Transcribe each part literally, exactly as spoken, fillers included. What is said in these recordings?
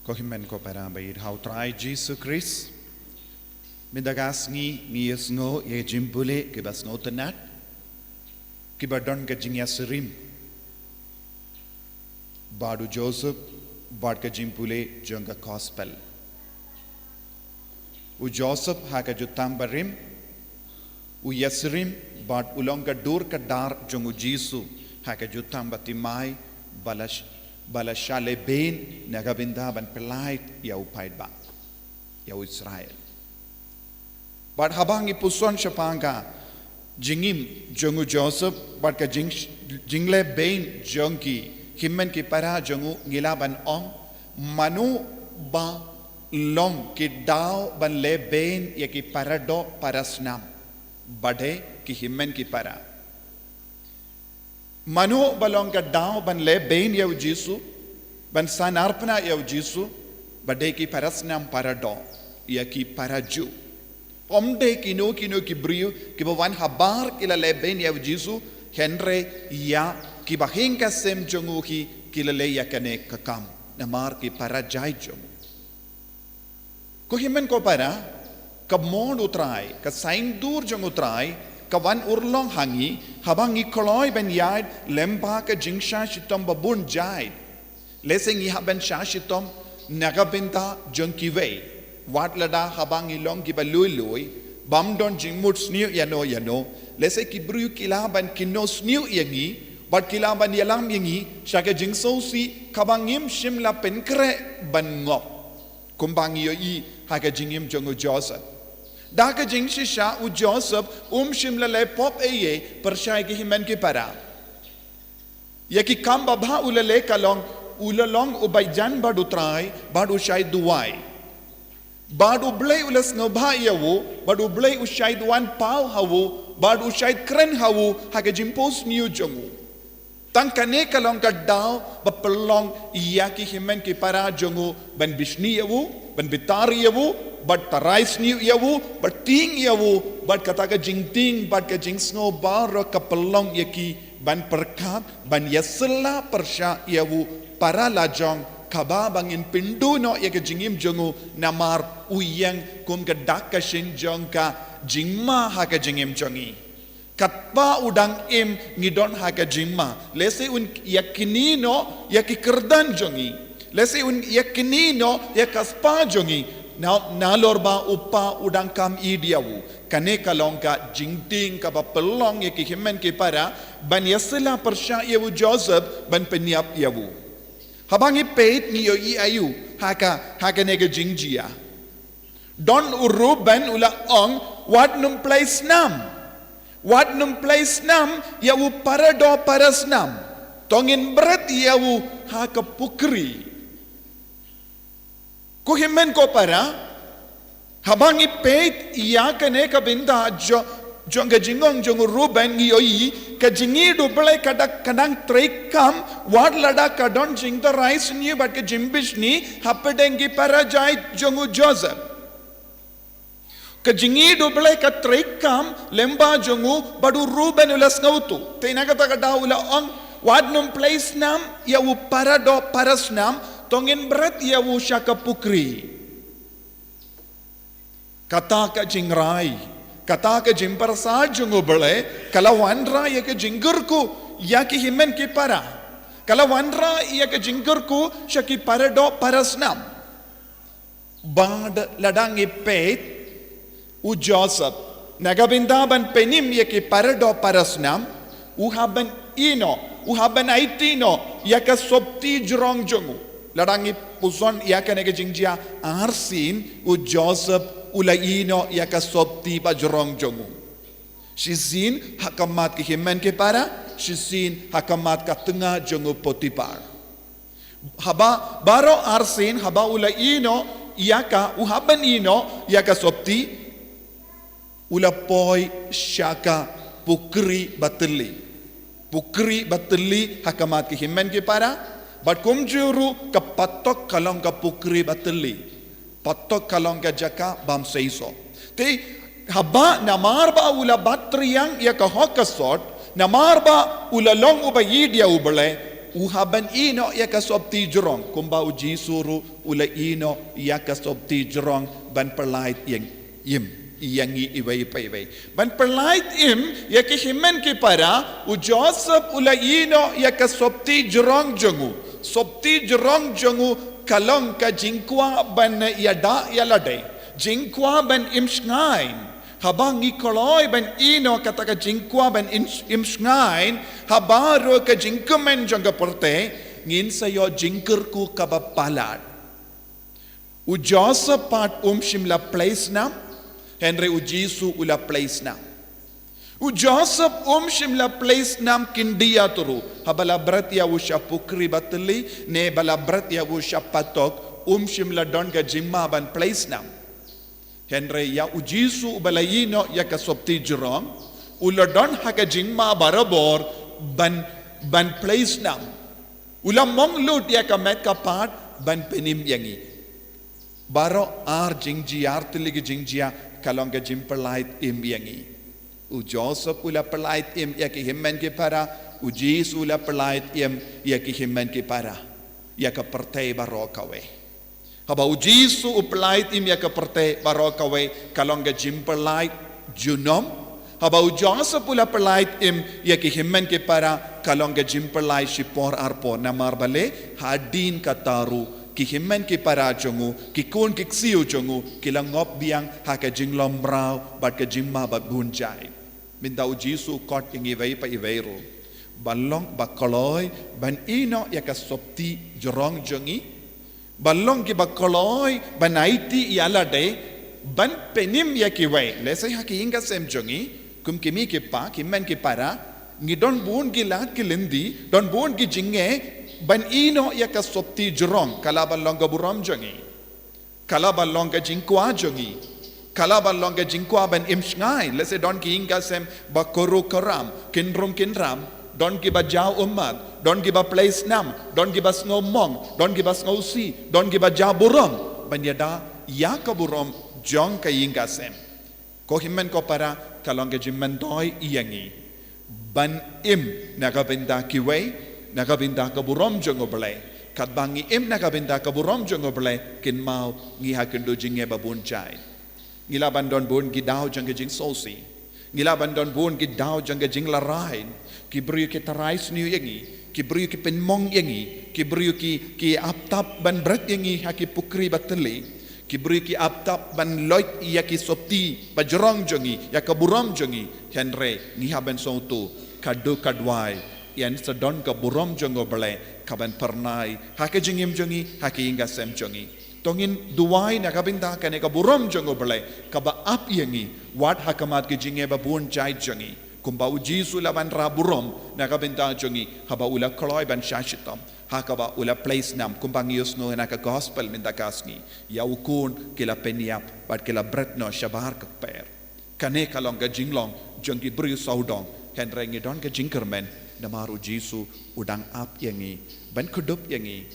Ko hynmen ko para ba ïeit ha u Trai Jisu Khrist. Mynta ka sngi ngi ïa sngew ïa jingpule kiba sngewtynnat, kiba don ka jingïasyriem bad u Joseph, bad ka jingpule jong ka gospel. U Joseph ha ka jutang barim u ïasyriem bad u long ka dur ka dar jong u Jisu ha ka jutang bathymmai, ba la sh-, ba la shah lehbeiñ na ka bynta ban pyllait ïa u paidbah, ïa u Israel. Bad haba ngi puson shaphang ka jingim jong u Joseph bad ka jing, jinglehbeiñ jong ki hynmen ki para jong u, ngi lah ban ong, mano ba long ki daw ban lehbeiñ ïa ki para doh para snam? Ba dei ki hynmen ki para. Mano ba long ka daw ban lehbeiñ ïa u Jisu, ban sahnarphna ïa u Jisu? Ba dei ki para snam para doh, ïa ki para Jiw. Ym dei kino kino ki briew kiba wan habar ki la lehbeiñ ïa u Jisu, hynrei ïa kiba hiar ka sem jong u hi ki la leh ïa kane ka kam, namar ki para jait jong u. Ko hynmen ko para, ka mon u Trai, ka saiñdur jong u Trai ka wan urlong ha ngi haba ngi kloi ban ïaid lem bad ka jingshah shitom babun jait. Lehse ngi hap ban shah shitom na ka bynta jong kiwei, wat lada haba ngi long kiba lui lui, bym don jingmut sniew ïano ïano. Lehse ki briew ki lah ban kynnoh sniew ïa ngi, bad ki lah ban ïalam ïa ngi sha ka jingsngewsih kaba ngim shym la pynkhreh ban ngop. Kumba ngi ïohi ha ka jingim jong u Joseph. Da ka jingshisha u Joseph um shym la leh pop ei ei pyrshah ïa ki hynmen ki para. Ïa ki kam babha u la leh ka long, u la long uba ïajan bad u Trai, bad u shait duwai. Bad U Blei u la sngewbha ïa u, bad U Blei u shait wan paw ha u, bad u shait kren ha u ha ka jingphohsniew jong u. Tang kane ka long ka daw ba pynlong ïa ki hynmen ki para jong u ban bishni ïa u, ban bitar ïa u, ban tharai sniew ïa u, ban tieng ïa u, bad kata ka jingtieng bad ka jingsngew baroh ka pynlong ïa ki ban pyrkhat, ban ïasylla pyrshah ïa u para lajong, kaba ba ngin pynduh noh ïa ka jingim jong u, namar u ïeng kum ka dak ka shynrang jong ka jingma ha ka jingim jong ngi. Katba u dang im ngi don ha ka jingma. Lehse un ïa kynnoh ïa ki kyrdan jong ngi. Lehse un ïa kynnoh ïa ka spah jong ngi. Na, nalor ba u pa u dang kham ïeit ïa u. Kane ka long ka jingtieng kaba pynlong ïa ki hynmen ki para ban ïasylla pyrshah ïa u Joseph, ban pynïap ïa u. Haba ngi peit ngi ïohi aïu ha ka, ha kane ka jingjia. Don u Reuben u la ong, wat nym plie snam. Wat nym plie snam ïa u para doh para snam. To ngin bret ïa u ha ka pukri. Ko hynmen ko para, haba ngi peit ïa kane ka bynta jong, jong ka jingong jong u Reuben, ngi ïohi ka jingïeit U Blei ka dang, ka dang treikam, wat lada ka don jingtharai sniew bad ka jingbishni hapdeng ki para jait jong u Joseph. Ka jingïeit U Blei ka treikam lem bad jong u, bad u Reuben u la sngewthuh. Te na kata ka daw u la ong, wat nym plie snam ïa u para doh para snam, to ngin bret ïa u sha ka pukri. Kata ka jingrai, kata ka jingpyrshah jong U Blei ka la wanrah ïa ka jingkyrkhu ïa ki hynmen ki para. Ka la wanrah ïa ka jingkyrkhu sha ki para doh para snam. Bad lada ngi peit u Joseph, na ka bynta ban pynim ïa ki para doh para snam, u hap ban ïehnoh, u hap ban aiti noh ïa ka sopti jrong jong u. Lada ngi puson ïa kane ka jingjia arsien, u Joseph u la ïehnoh ïa ka sopti ba jrong jong u. Shisien ha khmat ki hynmen ki para, shisien ha khmat ka tnga jong u Potiphar. Haba baroh arsien, haba u la ïehnoh ïa ka, u hap ban ïehnoh ïa ka sopti, u la poi sha ka pukri ba thylli. Pukri ba thylli ha khmat ki hynmen ki para, bad kumjuh ruh ka patok ka long ka pukri ba thylli. Patok ka long ka jaka bym seisoh. Te haba namar ba u la bat triang ïa ka hok ka sot, namar ba u la long uba ïeit ïa U Blei, U hap ban ïehnoh ïa ka sopti jrong, kumba u Jisu ruh u la ïehnoh ïa ka sopti jrong ban pyllait ïa ngi, ïa ngi iwei pa iwei. Ban pyllait im ïa ki hynmen ki para, u Joseph u la ïehnoh ïa ka sopti jrong jong u. Sopti jrong jong u ka long ka jingkwah ban ïada ïa lade, jingkwah ban im shngaiñ. Haba ngi kloi ban ïehnoh kata ka jingkwah ban im, im shngaiñ ha baroh ka jingkmen jong ka pyrthei, ngin sa ïoh jingkyrkhu kaba palat. U Joseph pat um shym la plie snam, hynrei u Jisu u la plie snam. U Joseph um shym la plie snam khyndiat ruh, haba la bret ïa u sha pukri ba thylli, ne ba la bret ïa u sha patok, um shym la don ka jingma ban plie snam. Hynrei ïa u Jisu uba la ïehnoh ïa ka sopti jrong, u la don ha ka jingma barabor ban, ban plie snam. U la mong lut ïa ka met ka phad ban pynim ïa ngi. Baroh ar jingjia, ar tylli ki jingjia, ka long ka jingpyllait im ïa ngi. U Joseph u la pyllait im ïa ki hynmen ki para, u Jisu u la pyllait im ïa ki hynmen ki para, ïa ka pyrthei baroh kawei. Haba u Jisu u pyllait im ïa ka pyrthei baroh kawei, ka long ka jingpyllait junom. Haba u Joseph u la pyllait im ïa ki hynmen ki para, ka long ka jingpyllait shipor arpor. Namar balei? Hadien kata ruh ki hynmen ki para jong u, ki khun ki ksiew jong u, ki la ngop biang ha ka jinglong mraw bad ka jingma ba bun jait. Mynta u Jisu u khot ïa ngi iwei pa iwei ruh, ba long ba kloi ban ïehnoh ïa ka sopti jrong jong ngi, ba long kiba kloi ban aiti ïa lade, ban pynim ïa kiwei. Lehse ha ki ïing ka sem jong ngi, kum ki mei ki pa, ki hynmen ki para, ngi don bun ki lad ki lynti, don bun ki jingeh ban ïehnoh ïa ka sopti jrong, ka lah ban long ka burom jong ngi, ka lah ban long ka jingkwah jong ngi, ka lah ban long ka jingkwah ban im shngaiñ. Lehse don ki ïing ka sem ba kyrkhu kyrram, kynrum kynram, don kiba jaw ummat, don kiba plie snam, don kiba sngew mong, don kiba sngewsih, don kiba jaw burom ban ïada ïa ka burom jong ka ïing ka sem. Ko hynmen ko para, ka long ka jingmyntoi ïa ngi ban im na ka bynta kiwei, na ka bynta ka burom jong U Blei. Katba ngi im na ka bynta ka burom jong U Blei, kynmaw ngi ha kynduh jingeh ba bun jait. Ngi lah ban don bun ki daw jong ka jingsngewsih. Ngi lah ban don bun ki daw jong ka jinglarai. Ki briew ki tharai sniew ïa ngi, ki briew ki pynmong ïa ngi, ki briew ki, ki ap tap ban bret ïa ngi ha ki pukri ba thylli. Ki briew ki ap tap ban loit ïa ki sopti ba jrong jong ngi, ïa ka burom jong ngi. Hynrei ngi hap ban sngewthuh, ka dei ka duwai, ïa ngi sa don ka burom jong U Blei ka ban phyrnai ha ka jingim jong ngi, ha ka ïing ka sem jong ngi. To ngin duwai na ka bynta kane ka burom jong U Blei kaba ap ïa ngi, wat ha khmat ki jingeh ba bun jait jong ngi. Kumba U Jisu u la wanrah burom na ka bynta jong ngi haba u la kloi ban shah shitom, ha kaba u la plie snam, kumba ngi ïohsngew na ka gospel mynta ka sngi, ïa u khun ki la pynïap bad ki la bret noh shabar ka kper. Kane ka long ka jinglong jong ki briew sawdong, hynrei ngi don ka jingkyrmen namar U Jisu u dang ap ïa ngi, ban kdup ïa ngi,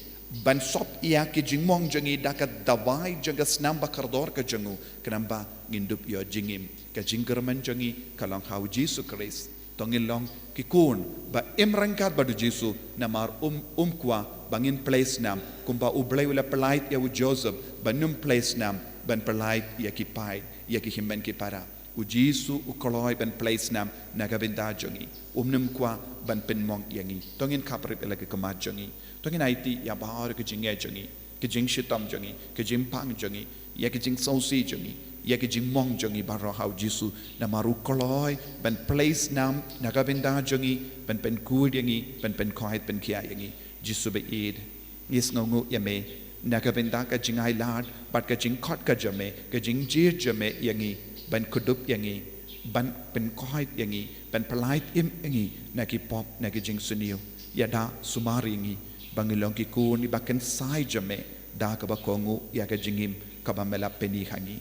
ban sop ïa ki jingmong jong ngi da ka dawai jong ka snam ba kordor ka jong u, khnang ba ngin dup ïoh jingim. Ka jingkyrmen jong ngi ka long ha U Jisu Khrist. To ngin long ki khun ba im ryngkat bad U Jisu, namar um, um kwah ba ngin plie snam, kumba U Blei u la pyllait ïa u Joseph ban ym plie snam, ban pyllait ïa ki paid, ïa ki hynmen ki para. U Jisu u kloi ban plie snam na ka bynta jong ngi. Um nym kwah ban pynmong ïa ngi. To ngin khapbrip ïa la ka khmat jong ngi. To ngin aiti ïa baroh ki jingeh jong ngi, ki jingshitom jong ngi, ki jingpang jong ngi, ïa ki jingsngewsih jong ngi, ïa ki jingmong jong ngi baroh ha U Jisu, namar u kloi ban plie snam na ka bynta jong ngi, ban pynkhuid ïa ngi, ban pynkhuid pynkhiah ïa ngi. Jisu ba ïeit, ngi sngewnguh ïa me na ka bynta ka jingai lad bad ka jingkhot ka jong me, ka jingjied jong me ïa ngi, ban kdup ïa ngi, ban pynkhuid ïa ngi, ban pyllait im ïa ngi na ki pop, na ki jingsniew. Ïada sumar ïa ngi ba ngin long ki khun kiba kynsai jong me da kaba kohnguh ïa ka jingim kaba me la pyni ha ngi.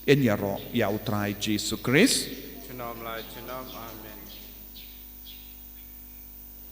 Ngin ïaroh ïa U Trai Jisu Khrist. Junom la junom. Amen.